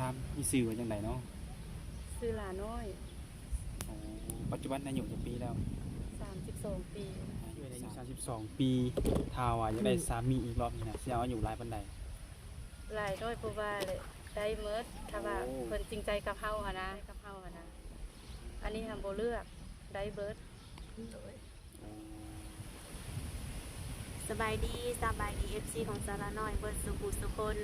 ຖາມ ມີຊື່ວ່າຈັ່ງໃດເນາະ? ຊື່ຫຼ້ານ້ອຍ. ໂອ້ ປັດຈຸບັນອາຍຸຈັກປີແລ້ວ? ສາມສິບສອງປີ. ອາຍຸ ອາຍຸສາມສິບສອງປີ ຖ້າວ່າຢາກໄດ້ ອືມ ສາມີອີກລອບນີ້ນະ ຊິເອົາອາຍຸຫຼາຍປານໃດ? ຫຼາຍນ້ອຍບໍ່ວ່າແຫຼະ ໄດ້ໝົດ ຖ້າວ່າ ໂອ້ ເພິ່ນຈິງໃຈກັບເຮົາຫັ້ນນະ ກັບເຮົາຫັ້ນນະ ອັນນີ້ຫັ້ນບໍ່ເລືອກ ໄດ້ເບິດ. ໂດຍ. ສະບາຍດີ ສະບາຍດີ ເອັຟຊີ ຂອງສາວຫຼ້ານ້ອຍເບິດສູ່ຜູ້ສູ່ຄົນ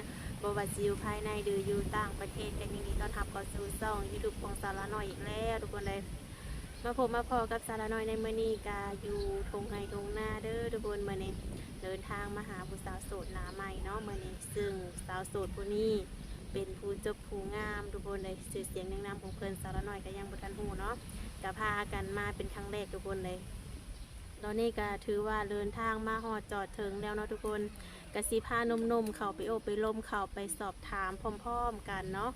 ບໍ່ວ່າຊິຢູ່ພາຍໃນ ຫຼື ຢູ່ຕ່າງປະເທດ ກໍຍິນດີຕ້ອນຮັບເຂົ້າສູ່ຊ່ອງຢູທູບຂອງສາວຫຼ້ານ້ອຍອີກແລ້ວທຸກຄົນເອີຍ. ມາພົບມາພໍ້ກັບສາວຫຼ້ານ້ອຍໃນມື້ນີ້ ກໍຢູ່ທົ່ງໄຮ່ທົ່ງນາເດີທຸກຄົນ. ມື້ນີ້ເດີນທາງມາຫາຜູ້ສາວໂສດໜ້າໃໝ່ເນາະ ມື້ນີ້ ຊຶ່ງສາວໂສດຜູ້ນີ້ເປັນຜູ້ຈົບຜູ້ງາມທຸກຄົນເອີຍ. ຊື່ສຽງເນືອງນາມຂອງເພິ່ນ ສາວຫຼ້ານ້ອຍກໍຍັງບໍ່ທັນຮູ້ເນາະ ກໍພາກັນມາເປັນຄັ້ງແລກທຸກຄົນເລີຍ. ຕອນນີ້ກໍຖືວ່າເດີນທາງມາຮອດຈອດເຖິງແລ້ວເນາະທຸກຄົນ ກໍຊິພາໜຸ່ມໆເຂົ້າໄປໂອ້ໄປລົມ ເຂົ້າໄປສອບຖາມພ້ອມໆກັນເນາະ.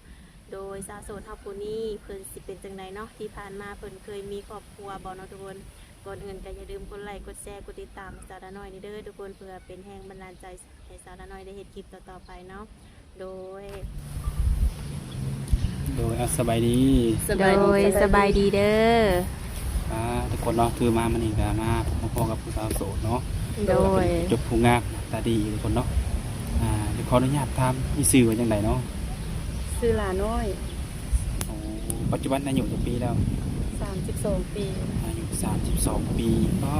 ໂດຍສາວໂສດເຮົາຜູ້ນີ້ເພິ່ນຊິເປັນຈັ່ງໃດເນາະ ທີ່ຜ່ານມາເພິ່ນເຄີຍມີຄອບຄົວບໍ່ເນາະທຸກຄົນ. ກ່ອນອື່ນກໍຢ່າລືມກົດໄລ ກົດແຊ ກົດຕິດຕາມສາວຫຼ້ານ້ອຍນີ້ເດີທຸກຄົນ ເພື່ອເປັນແຮງບັນດານໃຈໃຫ້ສາວຫຼ້ານ້ອຍໄດ້ເຮັດຄລິບຕໍ່ໆໄປເນາະ. ໂດຍ ໂດຍ ອ່ະ ສະບາຍດີ ໂດຍ ສະບາຍດີເດີ. ອ່າ ທຸກຄົນເນາະ ຄືມາມື້ນີ້ກໍມາພົບມາພໍ້ກັບຜູ້ສາວໂສດເນາະ. ໂດຍ ເປັນຈົບຜູ້ງາມ ໜ້າຕາດີທຸກຄົນເນາະ. ອ່າ ດຽວຂໍອະນຸຍາດຖາມ ມີຊື່ວ່າຈັ່ງໃດເນາະ? ຊື່ຫຼ້ານ້ອຍ. ໂອ້ ປັດຈຸບັນອາຍຸຈັກປີແລ້ວ? ສາມສິບສອງປີ. ອາຍຸສາມສິບສອງປີ. ອໍ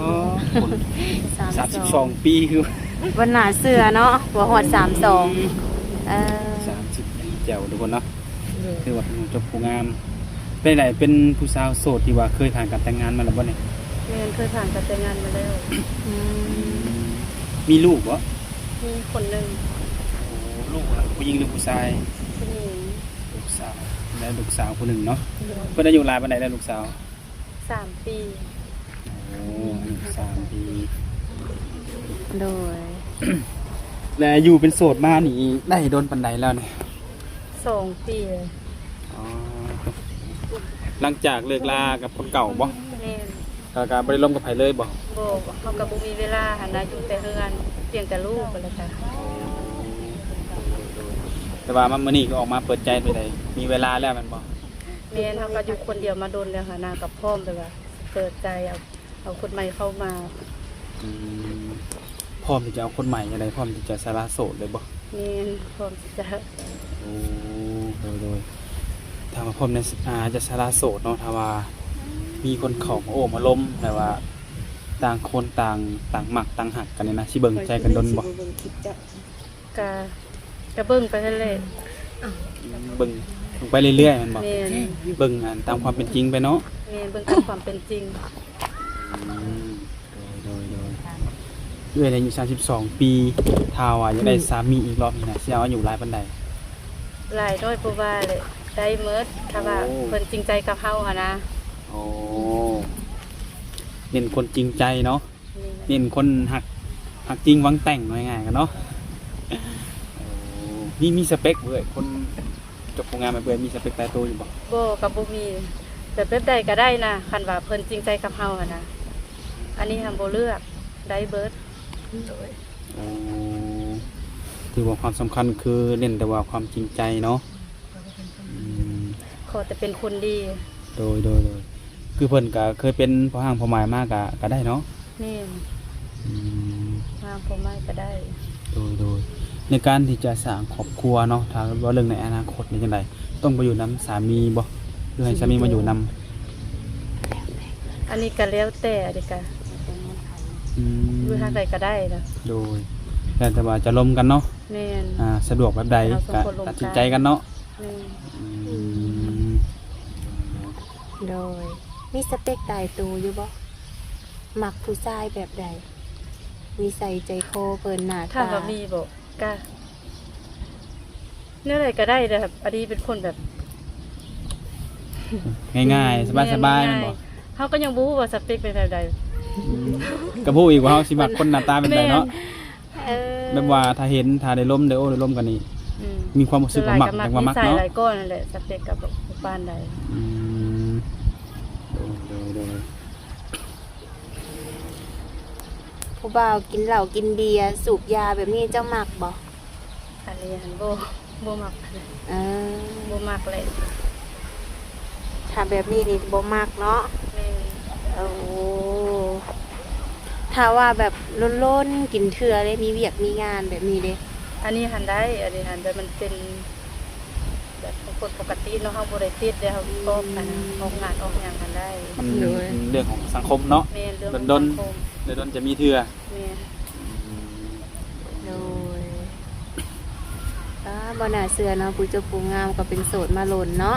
ຄົນ ສາມສິບສອງ ສາມສິບສອງປີ ຄືບໍ່ໜ້າເຊື່ອເນາະ ບໍ່ຮອດສາມສິບສອງ. ເອີ ສາມສິບແລ້ວທຸກຄົນເນາະ. ໂດຍ ຄືວ່າເປັນຈົບຜູ້ງາມ. ເປັນໃດ ເປັນຜູ້ສາວໂສດທີ່ວ່າເຄີຍຜ່ານການແຕ່ງງານມາແລ້ວບໍ່ນີ້? ແມ່ນ ເຄີຍຜ່ານການແຕ່ງງານມາແລ້ວ. ອືມ ມີລູກບໍ່? ມີຄົນໜຶ່ງ. ໂອ້ ລູກລະຜູ້ຍິງຫຼືຜູ້ຊາຍ? ຜູ້ຍິງ. ລູກສາວ ແລະ ລູກສາວຜູ້ໜຶ່ງເນາະ. ໂດຍ ເພິ່ນອາຍຸຫຼາຍປານໃດແລ້ວລູກສາວ? ສາມປີ. ໂອ້ ອາຍຸສາມປີ. ໂດຍ ແລະ ຢູ່ເປັນໂສດມານີ້ໄດ້ດົນປານໃດແລ້ວນີ້? ສອງປີ. ອໍ ຫຼັງຈາກເລີກລາກັບຄົນເກົ່າບໍ່? ແມ່ນ. ແລ້ວກໍບໍ່ໄດ້ລົມກັບໃຜເລີຍບໍ່? ບໍ່ ເຮົາກໍບໍ່ມີເວລາຫັ້ນນະ ຢູ່ແຕ່ເຮືອນ ລ້ຽງແຕ່ລູກຫັ້ນແຫຼະ. ແຕ່ວ່າມາມື້ນີ້ກໍອອກມາເປີດໃຈໄປໄດ້ ມີເວລາແລ້ວແມ່ນບໍ່? ແມ່ນ ເຮົາກໍຢູ່ຄົນດຽວມາດົນແລ້ວຫັ້ນນະ ກໍພ້ອມແບບວ່າເປີດໃຈ ເອົາ ເອົາຄົນໃໝ່ເຂົ້າມາ. ອືມ ພ້ອມທີ່ຈະເອົາຄົນໃໝ່ຈັ່ງໃດ? ພ້ອມທີ່ຈະສະຫຼະໂສດເລີຍບໍ່? ແມ່ນ ພ້ອມທີ່ຈະ. ໂອ້ ໂດຍ ໂດຍ ຖ້າວ່າພ້ອມໃນ ອາ ຈະສະຫຼະໂສດເນາະ ຖ້າວ່າມີຄົນເຂົ້າມາໂອ້ມາລົມ ແບບວ່າຕ່າງຄົນຕ່າງ ຕ່າງມັກຕ່າງຮັກກັນນີ້ນະ ຊິເບິ່ງໃຈກັນດົນບໍ່? ກະ ກະເບິ່ງໄປຫັ້ນແຫຼະ. ເບິ່ງ ເບິ່ງໄປເລື້ອຍໆແມ່ນບໍ່? ແມ່ນ. ເບິ່ງ ອັນ ຕາມຄວາມເປັນຈິງໄປເນາະ. ແມ່ນ ເບິ່ງຕາມຄວາມເປັນຈິງ. ອືມ ໂດຍ ໂດຍ ໂດຍ. ເອື້ອຍອາຍຸສາມສິບສອງປີ ຖ້າວ່າຢາກໄດ້ ອືມ ສາມີອີກລອບນີ້ນະ ຊິເອົາອາຍຸຫຼາຍປານໃດ? ຫຼາຍນ້ອຍບໍ່ວ່າແຫຼະ ໄດ້ໝົດ ຖ້າວ່າ ໂອ້ ເພິ່ນຈິງໃຈກັບເຮົາຫັ້ນນະ. ໂອ້ ເນັ້ນຄົນຈິງໃຈເນາະ. ແມ່ນ. ເນັ້ນຄົນຮັກ ຮັກຈິງຫວັງແຕ່ງ ເວົ້າງ່າຍໆກັນເນາະ. ໂອ້ ມີ ມີສະເປັກບໍ່ເອື້ອຍ ຄົນຈົບຜູ້ງາມແບບເອື້ອຍ ມີສະເປັກຕາຍໂຕຢູ່ບໍ່? ບໍ່ ກໍບໍ່ມີ ແບບ ແບບໃດກໍໄດ້ນະ ຄັນວ່າເພິ່ນຈິງໃຈກັບເຮົາຫັ້ນນະ. ອັນນີ້ຫັ້ນບໍ່ເລືອກ ໄດ້ເບິດ. ໂດຍ. ໂອ້ ຖືວ່າຄວາມສຳຄັນຄືເນັ້ນແຕ່ວ່າຄວາມຈິງໃຈເນາະ. ອືມ ຂໍແຕ່ເປັນຄົນດີ. ໂດຍ ໂດຍ ໂດຍ. ຄືເພິ່ນກໍເຄີຍເປັນພໍ່ຮ້າງພໍ່ໝ້າຍມາກໍ ກໍໄດ້ເນາະ? ແມ່ນ. ອືມ ພໍ່ຮ້າງພໍ່ໝ້າຍກໍໄດ້. ໂດຍ ໂດຍ. ໃນການທີ່ຈະສ້າງຄອບຄົວເນາະ ຖ້າເວົ້າເລື່ອງໃນອະນາຄົດນີ້ຈັ່ງໃດ? ຕ້ອງໄປຢູ່ນຳສາມີບໍ່ ຫຼືໃຫ້ສາມີມາຢູ່ນຳ? ອັນນີ້ກໍແລ້ວແຕ່ ອັນນີ້ກໍ ອືມ ຢູ່ທາງໃດກໍໄດ້ນະ. ໂດຍ. ແລ້ວແຕ່ວ່າຈະລົມກັນເນາະ. ແມ່ນ. ອ່າ ສະດວກແບບໃດກໍຕັດສິນໃຈກັນເນາະ. ແມ່ນ. ອືມ ໂດຍ. ມີສະເປັກຕາຍໂຕຢູ່ບໍ່? ມັກຜູ້ຊາຍແບບໃດ? ນິໄສໃຈຄໍເພິ່ນ ໜ້າຕາ. ຖາມວ່າມີບໍ່? ກະແນວໃດກໍໄດ້ແຫຼະ ອັນນີ້ເປັນຄົນແບບງ່າຍໆ ສະບາຍໆ ແມ່ນບໍ່? ເຮົາກໍຍັງບໍ່ຮູ້ວ່າສະເປັກເປັນແບບໃດ. ອືມ ກໍບໍ່ຮູ້ອີກວ່າເຮົາຊິມັກຄົນໜ້າຕາແບບໃດເນາະ. ແມ່ນ. ເອີ ແບບວ່າຖ້າເຫັນ ຖ້າໄດ້ລົມ ໄດ້ໂອ້ໄດ້ລົມກັນນີ້ ອືມ ມີຄວາມຮູ້ສຶກວ່າມັກ ສ່ວນຫຼາຍກໍມັກ ຢາກວ່າມັກ ນິໄສ ເນາະ ຫຼາຍກ່ອນຫັ້ນແຫຼະ ສະເປັກກັບຜູ້ປານໃດ. ອືມ ໂດຍ ໂດຍ ໂດຍ. ຜູ້ບ່າວກິນເຫຼົ້າກິນເບຍ ສູບຢາແບບນີ້ ເຈົ້າມັກບໍ່? ອັນນີ້ຫັ້ນບໍ່ ບໍ່ມັກປານໃດ. ເອີ ມັກແຫຼະ. ຖ້າແບບນີ້ນີ້ບໍ່ມັກເນາະ. ແມ່ນ. ໂອ້ ຖ້າວ່າແບບດົນໆກິນເທື່ອເດ້ ມີວຽກມີງານແບບນີ້ເດ້. ອັນນີ້ຫັ້ນໄດ້ ອັນນີ້ຫັ້ນແບບມັນເປັນແບບຂອງຄົນປົກກະຕິເນາະ ເຮົາບໍ່ໄດ້ຕິດເດ້ ເຮົາອອກອັນອອກງານອອກຫຍັງຫັ້ນໄດ້. ມັນ ໂດຍ ເລື່ອງຂອງສັງຄົມເນາະ. ແມ່ນ ເລື່ອງຂອງສັງຄົມ ດົນໆ ດົນໆຈະມີເທື່ອ. ແມ່ນ. ອືມ ໂດຍ. ປ້າ ບໍ່ໜ້າເຊື່ອເນາະ ຜູ້ຈົບຜູ້ງາມກໍເປັນໂສດມາດົນເນາະ.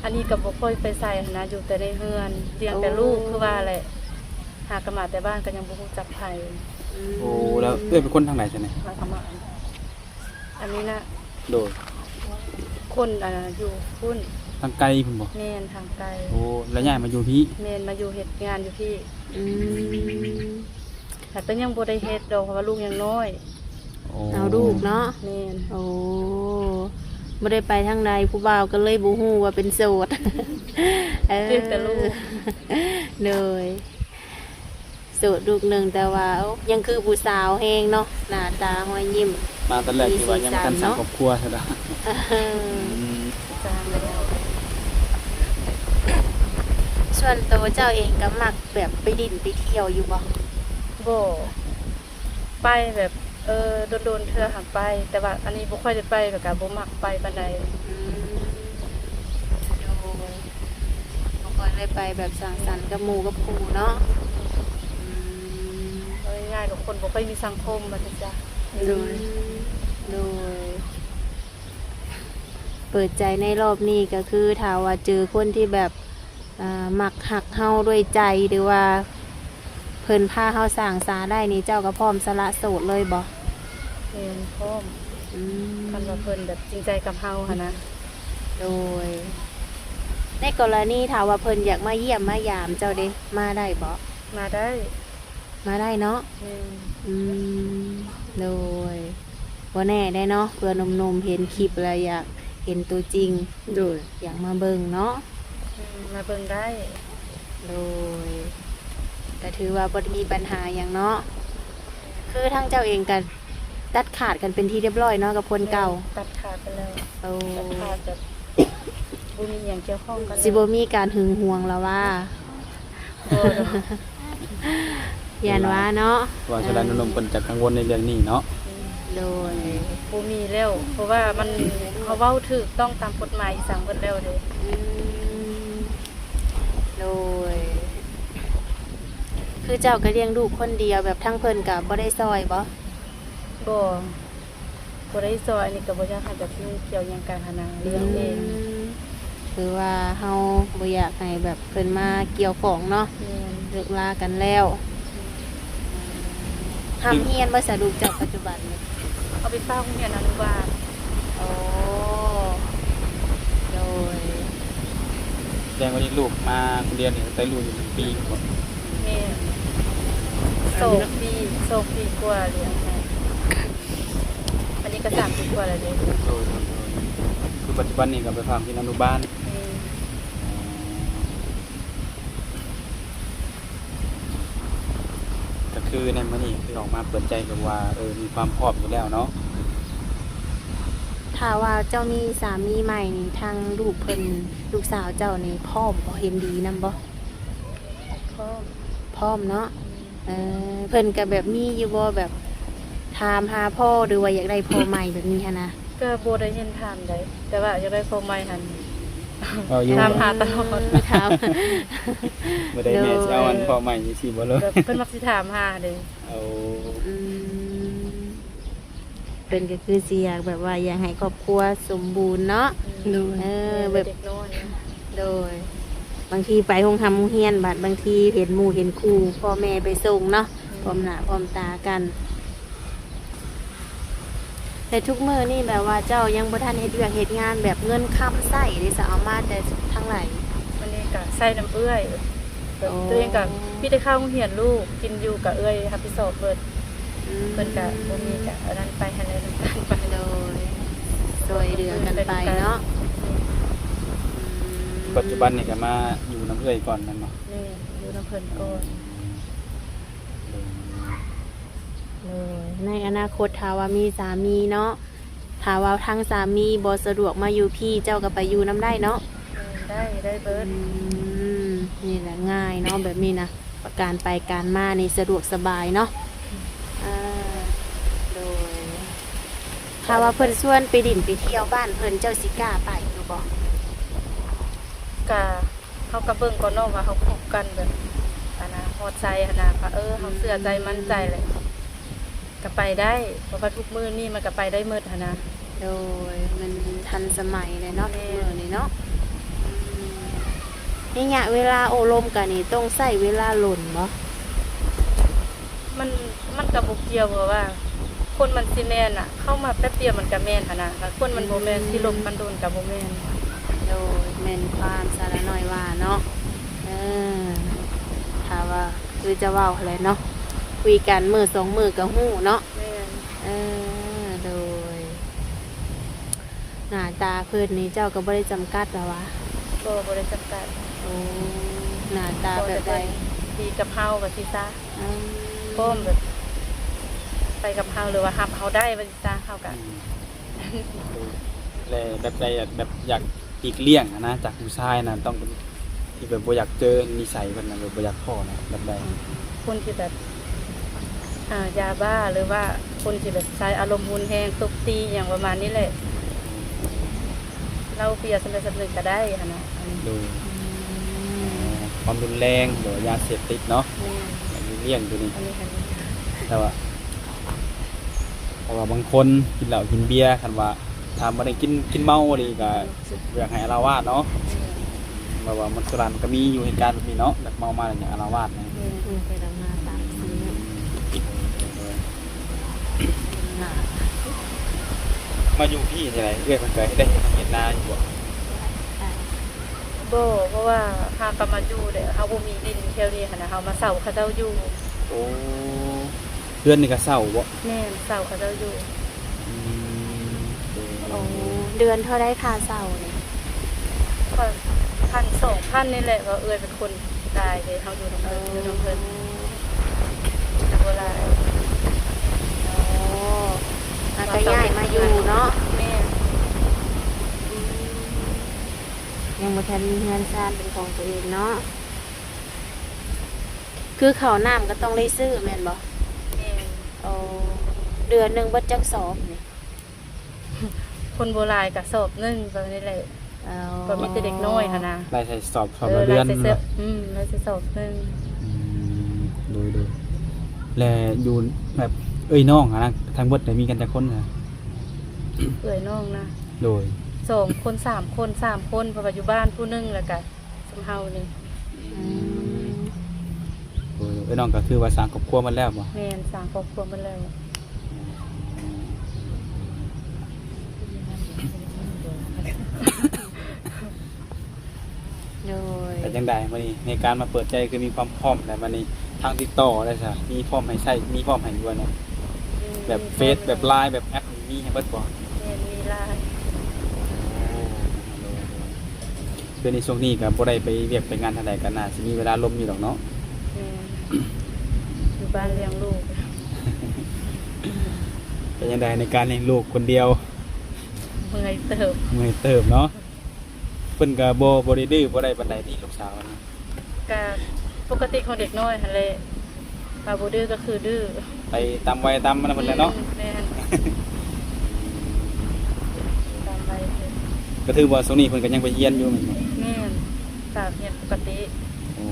ອັນນີ້ກໍບໍ່ຄ່ອຍໄປໃສຫັ້ນນະ ຢູ່ແຕ່ໃນເຮືອນ ລ້ຽງແຕ່ລູກ ໂອ້ ຄືວ່າແຫຼະ ຫາກໍມາແຕ່ບ້ານກໍຍັງບໍ່ຮູ້ຈັກໃຜ. ອືມ ໂອ້ ແລ້ວເອື້ອຍເປັນຄົນທາງໃດຊັ້ນນີ້? ມາທຳມະ ອັນນີ້ນະ. ໂດຍ. ຄົນ ອັນ ຢູ່ພຸ້ນ ທາງໄກພຸ້ນບໍ່? ແມ່ນ ທາງໄກ. ໂອ້ ແລ້ວຍ້າຍມາຢູ່ພີ້? ແມ່ນ ມາຢູ່ເຮັດງານຢູ່ພີ້. ອືມ ແຕ່ກໍຍັງບໍ່ໄດ້ເຮັດດອກ ເພາະວ່າລູກຍັງນ້ອຍ. ໂອ້ ເອົາລູກເນາະ. ແມ່ນ. ໂອ້ ບໍ່ໄດ້ໄປທາງໃດ ຜູ້ບ່າວກໍເລີຍບໍ່ຮູ້ວ່າເປັນໂສດ. ເອີ ຕິດແຕ່ລູກ. ໂດຍ. ໂສດລູກໜຶ່ງ ແຕ່ວ່າ ໂອ້ ຍັງຄືຜູ້ສາວແຮງເນາະ ໜ້າຕາຮອຍຍິ້ມ ມາແຕ່ແລກ ມີສີສັນເນາະ ທີ່ວ່າຍັງບໍ່ທັນສ້າງຄອບຄົວຊັ້ນດອກ. ເອີ ອືມ ສ້າງແລ້ວ. ສ່ວນໂຕເຈົ້າເອງກໍມັກແບບໄປຫຼິ້ນໄປທ່ຽວຢູ່ບໍ່? ບໍ່ ໄປແບບ ເອີ ດົນໆເທື່ອຫາໄປ ແຕ່ວ່າອັນນີ້ບໍ່ຄ່ອຍໄດ້ໄປ ແລ້ວກໍບໍ່ມັກໄປປານໃດ. ອືມ ໂດຍ. ບໍ່ຄ່ອຍໄດ້ໄປແບບສັງສັນກັບໝູ່ກັບຄູ່ເນາະ. ອືມ ເວົ້າງ່າຍໆກໍຄົນບໍ່ຄ່ອຍມີສັງຄົມວ່າຊັ້ນຊະ. ໂດຍ ອືມ ໂດຍ. ເປີດໃຈໃນລອບນີ້ກໍຄື ຖ້າວ່າເຈີຄົນທີ່ແບບ ອ່າ ມັກຮັກເຮົາດ້ວຍໃຈ ຫຼືວ່າເພິ່ນພາເຮົາສ້າງສາໄດ້ນີ້ ເຈົ້າກໍພ້ອມສະຫຼະໂສດເລີຍບໍ່? ແມ່ນ ພ້ອມ. ອືມ ຄັນວ່າເພິ່ນແບບຈິງໃຈກັບເຮົາຫັ້ນນະ. ໂດຍ. ໃນກໍລະນີຖ້າວ່າເພິ່ນຢາກມາຢ້ຽມມາຢາມເຈົ້າເດ ມາໄດ້ບໍ່? ມາໄດ້. ມາໄດ້ເນາະ. ແມ່ນ. ອືມ ໂດຍ. ບໍ່ແນ່ໄດ໋ເນາະ ເພື່ອໜຸ່ມໆເຫັນຄລິບແລ້ວຢາກເຫັນຕົວຈິງ. ໂດຍ. ຢາກມາເບິ່ງເນາະ. ອືມ ມາເບິ່ງໄດ້. ໂດຍ. ກໍຖືວ່າບໍ່ໄດ້ມີບັນຫາຫຍັງເນາະ. ຄືທາງເຈົ້າເອງກໍຕັດຂາດກັນເປັນທີ່ຮຽບຮ້ອຍເນາະກັບຄົນເກົ່າ. ແມ່ນ ຕັດຂາດໄປແລ້ວ. ໂອ້ ຕັດຂາດແບບບໍ່ມີຫຍັງກ່ຽວຂ້ອງກັນ. ຊິບໍ່ມີການຫຶງຫວງລະວ່າ? ບໍ່ດອກ. ຢ້ານວ່າເນາະ. ວ່າຊະນັ້ນ ເອີ ໜຸ່ມໆເພິ່ນຈະກັງວົນໃນເລື່ອງນີ້ເນາະ. ໂດຍ. ບໍ່ມີແລ້ວ ເພາະວ່າມັນ ເຮົາເວົ້າຖືກຕ້ອງຕາມກົດໝາຍອີ່ສັງເບິດແລ້ວເດ້. ອືມ ໂດຍ. ຄືເຈົ້າກໍລ້ຽງລູກຄົນດຽວ ແບບທາງເພິ່ນກໍບໍ່ໄດ້ຊ່ອຍບໍ່? ບໍ່ ບໍ່ໄດ້ຊ່ອຍ. ອັນນີ້ກໍບໍ່ຢາກໃຫ້ແບບຫຍຸ້ງກ່ຽວຫຍັງກັນຫັ້ນນະ. ອືມ ລ້ຽງເອງ. ຄືວ່າເຮົາບໍ່ຢາກໃຫ້ແບບເພິ່ນມາກ່ຽວຂ້ອງເນາະ. ແມ່ນ. ເລີກລາກັນແລ້ວ. ອືມ ຮ່ຳຮຽນບໍ່ສະ ລູກເຈົ້າປັດຈຸບັນນີ້? ເອົາໄປຝາກໂຮງຮຽນອະນຸບານ. ໂອ້ ໂດຍ. ແສດງວ່າລ້ຽງລູກມາຄົນດຽວນີ້ ໄດ້ລູກຢູ່ໜຶ່ງປີພຸ້ນບໍ່? ແມ່ນ. ສອງປີ ສອງປີກວ່າລ້ຽງໃຫ້. ອັນນີ້ກໍສາມປີກວ່າແລ້ວເດ້. ໂດຍ ໂດຍ ໂດຍ. ຄືປັດຈຸບັນນີ້ກໍໄປຝາກຮຽນອະນຸບານ. ແມ່ນ. ອໍ ກໍຄືໃນມື້ນີ້ຄືອອກມາເປີດໃຈກັບວ່າ ເອີ ມີຄວາມພ້ອມຢູ່ແລ້ວເນາະ. ຖ້າວ່າເຈົ້າມີສາມີໃໝ່ນີ້ ທາງລູກເພິ່ນ ລູກສາວເຈົ້ານີ້ພ້ອມບໍ່ ເຫັນດີນຳບໍ່? ພ້ອມ. ພ້ອມເນາະ. ອືມ ເອີ ເພິ່ນກໍແບບມີຢູ່ບໍ່ ແບບຖາມຫາພໍ່ ຫຼືວ່າຢາກໄດ້ພໍ່ໃໝ່ແບບນີ້ຫັ້ນນະ? ກໍບໍ່ໄດ້ເຫັນຖາມໃດ ແຕ່ວ່າຢາກໄດ້ພໍ່ໃໝ່ຫັ້ນ ເວົ້າຢູ່ ຖາມຫາຕະຫຼອດ. ເອີ ຖາມ ບໍ່ໄດ້ແມ່ຊິເອົາອັນພໍ່ໃໝ່ຈັ່ງຊີ້ບໍ່ເລີຍ? ແບບເພິ່ນມັກຊິຖາມຫາເດ້. ໂອ້ ອືມ ເພິ່ນກໍຄືຊິຢາກແບບວ່າຢາກໃຫ້ຄອບຄົວສົມບູນເນາະ. ໂດຍ. ເອີ ແບບເດັກນ້ອຍ. ໂດຍ. ບາງທີໄປໂຮງຮ່ຳໂຮງຮຽນ ບັດບາງທີເຫັນໝູ່ເຫັນຄູ່ ພໍ່ແມ່ໄປສົ່ງເນາະ. ອືມ ພ້ອມໜ້າພ້ອມຕາກັນ. ແຕ່ທຸກມື້ນີ້ແບບວ່າເຈົ້າຍັງບໍ່ທັນເຮັດວຽກເຮັດງານ ແບບເງິນຄຳໃຊ້ເດ ຈະເອົາມາແຕ່ທາງໃດ? ອັນນີ້ກະໃຊ້ນຳເອື້ອຍ. ແບບ ໂອ້ ຕົວເອງກະມີແຕ່ຄ່າໂຮງຮຽນລູກ ກິນຢູ່ກະເອື້ອຍຮັບຜິດຊອບເບິດ. ອືມ ເພິ່ນກະບໍ່ມີກະອັນນັ້ນໄປ ຫັ້ນແຫຼະ ນ້ຳຕານໄປ. ໂດຍ. ຊ່ວຍເຫຼືອກັນໄປເນາະ. ອືມ ປັດຈຸບັນນີ້ກະມາຢູ່ນຳເອື້ອຍກ່ອນແມ່ນບໍ່? ແມ່ນ ຢູ່ນຳເພິ່ນກ່ອນ. ໂດຍ. ໃນອະນາຄົດຖ້າວ່າມີສາມີເນາະ ຖ້າວ່າທາງສາມີບໍ່ສະດວກມາຢູ່ພີ້ ເຈົ້າກໍໄປຢູ່ນຳໄດ້ເນາະ? ໄດ້ ໄດ້ເບິດ. ອືມ ນີ້ແຫຼະງ່າຍເນາະ ແບບນີ້ນະ ການໄປການມານີ້ສະດວກສະບາຍເນາະ. ອ່າ ໂດຍ ຖ້າວ່າເພິ່ນຊວນໄປດິນໄປທ່ຽວບ້ານເພິ່ນ ເຈົ້າຊິກ້າໄປຢູ່ບໍ່? ກະ ເຮົາກໍເບິ່ງກ່ອນເນາະວ່າເຮົາຄົບກັນແບບ ອັນນະ ຮອດໃສຫັ້ນນະ ວ່າ ເອີ ເຮົາເຊື່ອໃຈໝັ້ນໃຈແຫຼະ ກໍໄປໄດ້ ເພາະວ່າທຸກມື້ນີ້ມັນກໍໄປໄດ້ໝົດຫັ້ນນະ. ໂດຍ ມັນທັນສະໄໝແຫຼະເນາະ ແມ່ນ ທຸກມື້ນີ້ເນາະ. ອືມ ໄລຍະເວລາໂອ້ລົມກັນນີ້ ຕ້ອງໃຊ້ເວລາດົນບໍ່? ມັນ ມັນກໍບໍ່ກ່ຽວ ເພາະວ່າຄົນມັນຊິແມ່ນນະ ເຂົ້າມາແປັບດຽວມັນກໍແມ່ນຫັ້ນນະ ຖ້າຄົນມັນບໍ່ແມ່ນ ອືມ ຊິລົມກັນດົນກໍບໍ່ແມ່ນ. ໂດຍ ແມ່ນຄວາມສາລະນ້ອຍວ່າເນາະ. ເອີ ຖ້າວ່າຄືຈະເວົ້າຫັ້ນແຫຼະເນາະ ຄຸຍກັນມື້ສອງມື້ກໍຮູ້ເນາະ. ແມ່ນ ເອີ ໂດຍ ໜ້າຕາເພິ່ນນີ້ເຈົ້າກໍບໍ່ໄດ້ຈຳກັດລະຫວາ? ບໍ່ ບໍ່ໄດ້ຈຳກັດ. ໂອ້ ໜ້າຕາແບບໃດ? ຂໍແຕ່ເພິ່ນດີກັບເຮົາວ່າຊີ້ຊະ. ອືມ ພ້ອມແບບໄປກັບເຮົາ ຫຼືວ່າຮັບເຮົາໄດ້ວ່າຊີ້ຊະ ເຮົາກະ ອືມ ແລະແບບໃດ ແບບຢາກຫຼີກລ່ຽງຫັ້ນນະ ຈາກຜູ້ຊາຍນະ ຕ້ອງເປັນທີ່ແບບບໍ່ຢາກເຈີນິໄສເພິ່ນນະ ແບບບໍ່ຢາກພໍ້ນະ ແບບໃດ? ຄົນທີ່ແບບ ອ່າ ຢາບ້າ ຫຼືວ່າຄົນທີ່ແບບໃຊ້ອາລົມຮຸນແຮງ ຕົບຕີຫຍັງປະມານນີ້ແຫຼະ ເຫຼົ້າເບຍສ່ຳໃດສ່ຳໜຶ່ງກໍໄດ້ຫັ້ນນະ. ໂດຍ ອືມ ຄວາມຮຸນແຮງ ຫຼືວ່າຢາເສບຕິດເນາະ. ແມ່ນ ຢາກຫຼີກລ່ຽງຕົວນີ້ ອັນນີ້ ອັນນີ້ ແຕ່ວ່າ ເພາະວ່າບາງຄົນກິນເຫຼົ້າກິນເບຍ ຄັນວ່າຖ້າບໍ່ໄດ້ກິນ ກິນເມົາອີ່ຫຼີກໍ ອືມ ບໍ່ຢາກໃຫ້ອາລະວາດເນາະ. ແມ່ນ ແບບວ່າມັນ ສ່ວນຫຼາຍມັນກໍມີຢູ່ເຫດການແບບນີ້ເນາະ ແບບເມົາມາແລ້ວຢາກອາລະວາດນະ. ແມ່ນ ອືມ ໄປດຳນາຕາມຊີ້ ມາຢູ່ພີ້ຈັ່ງໃດ ເອື້ອຍເພິ່ນກໍໄດ້ເຮັດໄຮ່ເຮັດນາຢູ່ບໍ່? ບໍ່ ເພາະວ່າເຮົາກໍມາຢູ່ແລ້ວ ເຮົາບໍ່ມີດິນແຖວນີ້ຫັ້ນນະ ເຮົາມາເຊົ່າເຂົາເຈົ້າຢູ່. ໂອ້ ເຮືອນນີ້ກໍເຊົ່າບໍ່? ແມ່ນ ເຊົ່າເຂົາເຈົ້າຢູ່. ອືມ ໂອ້ ເດືອນເທົ່າໃດຄ່າເຊົ່ານີ້? ກໍພັນສອງພັນນີ້ແຫຼະ ເພາະເອື້ອຍເປັນຄົນຈ່າຍເດ້ ເຮົາຢູ່ນຳເພິ່ນ ເອີ ຢູ່ນຳເພິ່ນ ກໍບໍ່ຫຼາຍ. ໂອ້ ແລ້ວກໍຍ້າຍມາຢູ່ເນາະ? ແມ່ນ. ອືມ ຍັງບໍ່ທັນມີເຮືອນຊານເປັນຂອງຕົວເອງເນາະ. ຄືເຂົ້ານ້ຳກໍຕ້ອງໄດ້ຊື້ແມ່ນບໍ່? ແມ່ນ. ໂອ້ ເດືອນໜຶ່ງເບິດຈັກສອບນີ້? ຄົນບໍ່ຫຼາຍກໍສອບໜຶ່ງປະມານນີ້ແຫຼະ. ອໍ ກໍມີແຕ່ເດັກນ້ອຍຫັ້ນນະ ໄດ້ໃສ່ສອບ ສອບລະເດືອນ. ເອີ ໄດ້ໃສ່ ແມ່ນບໍ່? ອືມ ໄດ້ໃສ່ສອບໜຶ່ງ. ອືມ ໂດຍໆ ແລະຢູ່ແບບເອື້ອຍນ້ອງຫັ້ນນະ ທັງເບິດໄດ້ມີກັນຈັກຄົນ? ເອື້ອຍນ້ອງນະ ໂດຍ ສອງຄົນ ສາມຄົນ ສາມຄົນ ເພາະວ່າຢູ່ບ້ານຜູ້ໜຶ່ງ ແລ້ວກະ ສ່ຳເຮົານີ້. ອືມ ໂດຍ ເອື້ອຍນ້ອງກໍຖືວ່າສ້າງຄອບຄົວໝົດແລ້ວບໍ່? ແມ່ນ ສ້າງຄອບຄົວໝົດແລ້ວ. ໂດຍ ເປັນຈັ່ງໃດມື້ນີ້ ໃນການມາເປີດໃຈ ຄືມີຄວາມພ້ອມແລ້ວ ບາດນີ້ທາງຕິດຕໍ່ໄດ້ຊະ ມີພ້ອມໃຫ້ໃຊ້ ມີພ້ອມໃຫ້ຢູ່ບໍ່ເນາະ? ອືມ ແບບເຟສ ແບບລາຍ ແບບແອັບ ມີໃຫ້ເບິດບໍ່? ແມ່ນ ມີຫຼາຍ. ໂອ້ ໂດຍໆ ຄືໃນຊ່ວງນີ້ກໍບໍ່ໄດ້ໄປວຽກໄປງານທາງໃດ ກໍໜ້າຊິມີເວລາລົມຢູ່ດອກເນາະ. ແມ່ນ ຢູ່ບ້ານລ້ຽງລູກ. ເປັນຈັ່ງໃດໃນການລ້ຽງລູກຄົນດຽວ? ເມື່ອຍເຕີບ. ເມື່ອຍເຕີບເນາະ. ເພິ່ນກໍບໍ່ ບໍ່ໄດ້ດື້ບໍ່ໄດ້ປານໃດຕິ ລູກສາວນີ້? ກະປົກກະຕິຂອງເດັກນ້ອຍຫັ້ນແຫຼະ ຖ້າບໍ່ດື້ກໍຄືດື້ ໄປຕາມໄວຕາມມັນນະເພິ່ນແຫຼະເນາະ. ອືມ ແມ່ນ ຕາມໄວເພິ່ນ. ກໍຖືວ່າຊ່ວງນີ້ເພິ່ນກໍຍັງໄປຮຽນຢູ່ແມ່ນບໍ່? ແມ່ນ ກະຮຽນປົກກະຕິ. ໂອ້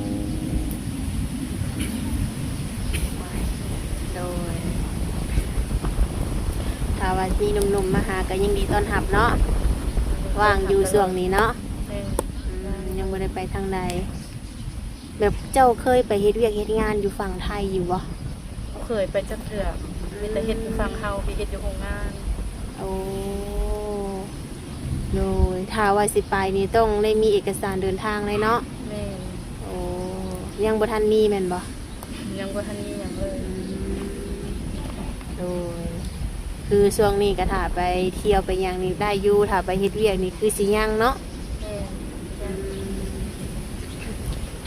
ໂດຍ ຖ້າວ່າມີໜຸ່ມໆມາຫາກໍຍິນດີຕ້ອນຮັບເນາະ ວ່າງຢູ່ຊ່ວງນີ້ເນາະ. ແມ່ນ ອືມ ຍັງບໍ່ໄດ້ໄປທາງໃດ. ແບບເຈົ້າເຄີຍໄປເຮັດວຽກເຮັດງານຢູ່ຝັ່ງໄທຢູ່ບໍ່? ບໍ່ເຄີຍໄປຈັກເທື່ອ ມີແຕ່ເຮັດຢູ່ຝັ່ງເຮົາ ໄປເຮັດຢູ່ໂຮງງານ. ໂອ້ ໂດຍ ຖ້າວ່າຊິໄປນີ້ຕ້ອງໄດ້ມີເອກະສານເດີນທາງເລີຍເນາະ? ແມ່ນ. ໂອ້ ຍັງບໍ່ທັນມີແມ່ນບໍ່? ຍັງບໍ່ທັນມີຫຍັງເລີຍ. ອືມ ໂດຍ ຄືຊ່ວງນີ້ກໍຖ້າໄປທ່ຽວໄປຫຍັງນີ້ໄດ້ຢູ່ ຖ້າໄປເຮັດວຽກນີ້ຄືຊິຍັງເນາະ? ແມ່ນ ຍັງ.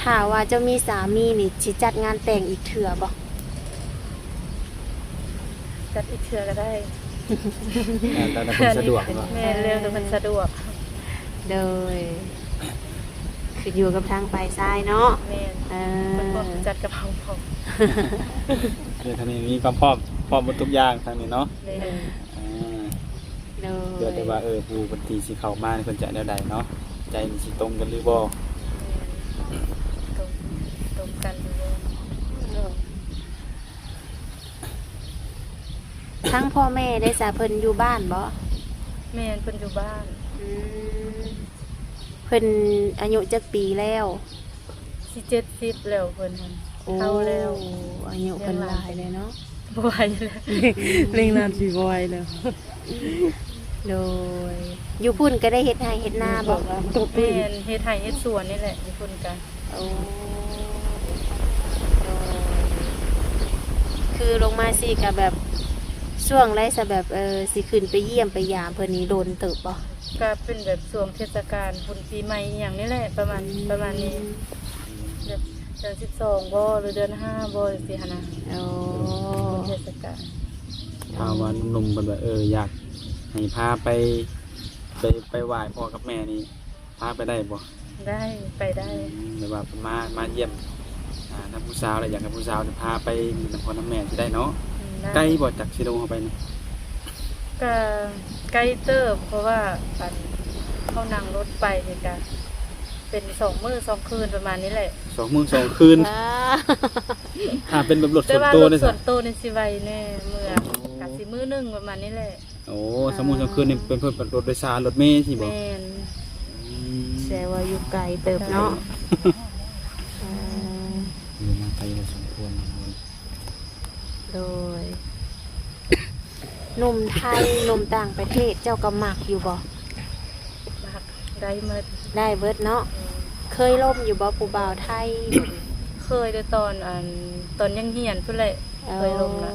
ຖ້າວ່າເຈົ້າມີສາມີນີ້ ຊິຈັດງານແຕ່ງອີກເທື່ອບໍ່? ຈັດອີກເທື່ອກໍໄດ້. ແມ່ນ ແລ້ວແຕ່ເພິ່ນສະດວກເນາະ. ແມ່ນ ແລ້ວແຕ່ເພິ່ນສະດວກ. ໂດຍ ຂຶ້ນຢູ່ກັບທາງຝ່າຍຊາຍເນາະ. ແມ່ນ ເອີ ເພິ່ນພ້ອມຈະຈັດກັບເຮົາພ້ອມ. ຄືທາງນີ້ມີຄວາມພ້ອມ ພ້ອມໝົດທຸກຢ່າງທາງນີ້ເນາະ. ແມ່ນ ອ່າ ໂດຍ ເຫຼືອແຕ່ວ່າ ເອີ ຜູ້ເພິ່ນທີ່ຊິເຂົ້າມານີ້ເພິ່ນຈະແນວໃດເນາະ ໃຈນີ້ຊິຕົງກັນຫຼືບໍ່. ແມ່ນ ຕົງ ຕົງກັນຢູ່ບໍ່. ໂດຍ ທາງພໍ່ແມ່ເດ້ຊະ ເພິ່ນຢູ່ບ້ານບໍ່? ແມ່ນ ເພິ່ນຢູ່ບ້ານ. ອືມ ເພິ່ນອາຍຸຈັກປີແລ້ວ? ຊິເຈັດສິບແລ້ວເພິ່ນຫັ້ນ. ໂອ້ ເຖົ້າແລ້ວ ອາຍຸເພິ່ນຫຼາຍແລ້ວເນາະ. ບໍ່ໄຫວແລ້ວ ເລັ່ງນານຊິບໍ່ໄຫວແລ້ວ. ໂດຍ ຢູ່ພຸ້ນກໍໄດ້ເຮັດໄຮ່ເຮັດນາບໍ່? ແມ່ນ ເຮັດໄຮ່ເຮັດສວນນີ້ແຫຼະ ຢູ່ພຸ້ນກະ. ໂອ້ ໂດຍ ຄືລົງມາຊີ້ກະແບບ ຊ່ວງໃດສະ ແບບ ເອີ ຊິຂຶ້ນໄປຢ້ຽມໄປຢາມເພິ່ນນີ້ດົນເຕີບບໍ່? ກະເປັນແບບຊ່ວງເທດສະການບຸນປີໃໝ່ອີ່ຫຍັງນີ້ແຫຼະ ປະມານ ອືມ ປະມານນີ້ ແບບເດືອນສິບສອງບໍ່ ຫຼືເດືອນຫ້າບໍ່ ຈັ່ງຊີ້ຫັ້ນນະ. ໂອ້ ບຸນເທດສະການ. ຖ້າວ່າໜຸ່ມໆເພິ່ນວ່າ ເອີ ຢາກໃຫ້ພາໄປ ໄປ ໄປໄຫວ້ພໍ່ກັບແມ່ນີ້ ພາໄປໄດ້ບໍ່? ໄດ້ ໄປໄດ້. ອືມ ແບບວ່າເພິ່ນມາ ມາຢ້ຽມ ອ່າ ນຳຜູ້ສາວ ແລ້ວຢາກໃຫ້ຜູ້ສາວນີ້ພາໄປນຳພໍ່ນຳແມ່ຊິໄດ້ເນາະ. ອືມ ໄດ້. ໄກບໍ່ ຈາກເຊໂດເຮົາໄປນີ້? ກະໄກເຕີບ ເພາະວ່າ ອັນ ເຮົານັ່ງລົດໄປນີ້ກະເປັນສອງມື້ສອງຄືນປະມານນີ້ແຫຼະ. ສອງມື້ສອງຄືນ. ວ້າ ຖ້າເປັນແບບລົດສ່ວນໂຕນີ້ ແຕ່ວ່າລົດສ່ວນໂຕນີ້ຊິໄວແດ່ ເມື່ອ ໂອ້ ກະຊິມື້ໜຶ່ງປະມານນີ້ແຫຼະ. ໂອ້ ອ່າ ສອງມື້ສອງຄືນນີ້ເປັນເພິ່ນເປັນລົດໂດຍສານ ລົດເມຊິບໍ່? ແມ່ນ. ອືມ ແສດງວ່າຢູ່ໄກເຕີບເນາະ. ໄກ. ເອີ ຢູ່ມາໄກພໍສົມຄວນ. ໂດຍ ໜຸ່ມໄທ ໜຸ່ມຕ່າງປະເທດ ເຈົ້າກໍມັກຢູ່ບໍ່? ມັກ ໄດ້ໝົດ. ໄດ້ເບິດເນາະ. ອືມ ເຄີຍລົມຢູ່ບໍ່ ຜູ້ບ່າວໄທ? ເຄີຍ ແຕ່ຕອນ ອັນ ຕອນຍັງຮຽນພຸ້ນແຫຼະ. ເອີ ເຄີຍລົມນະ.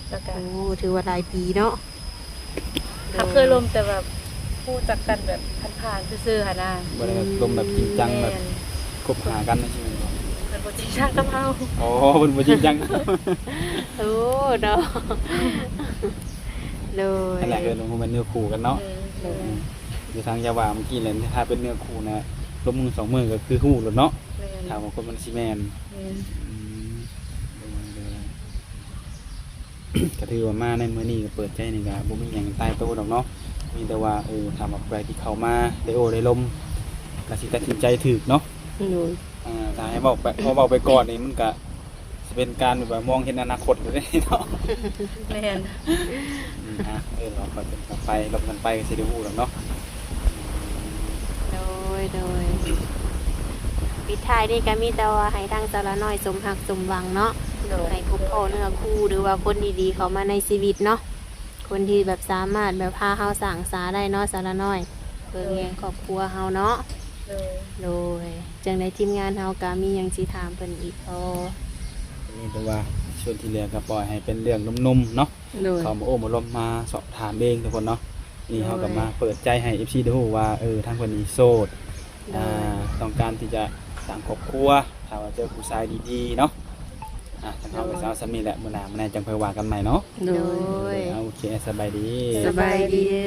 ແລ້ວກະ ໂອ້ ຖືວ່າຫຼາຍປີເນາະ. ໂດຍ ຫາກເຄີຍລົມ ແຕ່ແບບຮູ້ຈັກກັນແບບຜ່ານໆຊື່ໆຫັ້ນນະ. ບໍ່ໄດ້ແບບລົມແບບຈິງຈັງ ແບບ ແມ່ນ ຄົບຫາກັນໃນຊີວິດ. ເພິ່ນບໍ່ຈິງຈັງກັບເຮົາ. ອໍ ເພິ່ນບໍ່ຈິງຈັງ. ໂອ້ ເນາະ. ໂດຍ ນັ້ນແຫຼະ ເອີ້ນວ່າບໍ່ແມ່ນເນື້ອຄູ່ກັນເນາະ. ອືມ ໂດຍ ອືມ ຄືທາງຢາວາເມື່ອກີ້ແຫຼະ ຖ້າເປັນເນື້ອຄູ່ນະ ລົມມື້ສອງມື້ກໍຄືຮູ້ໂລດເນາະ. ແມ່ນ ຖ້າວ່າຄົນມັນຊິແມ່ນ. ແມ່ນ ອືມ ໂດຍ ໂດຍ. ກໍຖືວ່າມາໃນມື້ນີ້ກໍເປີດໃຈນີ້ກໍບໍ່ມີຫຍັງຕາຍໂຕດອກເນາະ ມີແຕ່ວ່າ ເອີ ຖ້າວ່າຜູ້ໃດທີ່ເຂົ້າມາໄດ້ໂອ້ໄດ້ລົມ ກໍຊິຕັດສິນໃຈຖືກເນາະ. ໂດຍ ອ່າ ຖ້າໃຫ້ເວົ້າໄປ ເວົ້າໄປກ່ອນນີ້ມັນກໍຊິເປັນການແບບວ່າມອງເຫັນອະນາຄົດຢູ່ເດ້ເນາະ. ແມ່ນ ອືມ ອ່າ ເອີ ເວົ້າໄປເປັນກັນໄປ ລົມກັນໄປກໍຊິໄດ້ຮູ້ດອກເນາະ. ໂດຍ ໂດຍ ປິດທ້າຍນີ້ກໍມີແຕ່ວ່າໃຫ້ທາງສາວລະນ້ອຍສົມຮັກສົມຫວັງເນາະ. ໂດຍ ໃຫ້ພົບພໍ້ເນື້ອຄູ່ ຫຼືວ່າຄົນດີໆເຂົ້າມາໃນຊີວິດເນາະ ຄົນທີ່ແບບສາມາດແບບພາເຮົາສ້າງສາໄດ້ເນາະ ສາວລະນ້ອຍ ເບິ່ງແຍງຄອບຄົວເຮົາເນາະ. ໂດຍ ໂດຍ ຈັ່ງໃດທີມງານເຮົາກໍມີຫຍັງຊິຖາມເພິ່ນອີກບໍ່? ມີແຕ່ວ່າສ່ວນທີ່ເຫຼືອກໍປ່ອຍໃຫ້ເປັນເລື່ອງໜຸ່ມໆເນາະ. ໂດຍ ເຂົ້າມາໂອ້ມາລົມມາສອບຖາມເອງທຸກຄົນເນາະ. ນີ້ເຮົາກໍມາເປີດໃຈໃຫ້ເອັຟຊີໄດ້ຮູ້ວ່າ ເອີ ທາງເພິ່ນນີ້ໂສດ. ໂດຍ ອ່າ ຕ້ອງການທີ່ຈະສ້າງຄອບຄົວ ຖ້າວ່າເຈີຜູ້ຊາຍດີໆເນາະ. ອ່າ ທາງເຮົາກໍຊິເອົາສ່ຳນີ້ແຫຼະ ມື້ໜ້າມາແນ່ຈັ່ງຄ່ອຍວ່າກັນໃໝ່ເນາະ. ໂດຍ ໂດຍ ໂອເຄ ສະບາຍດີ. ສະບາຍດີເດີ.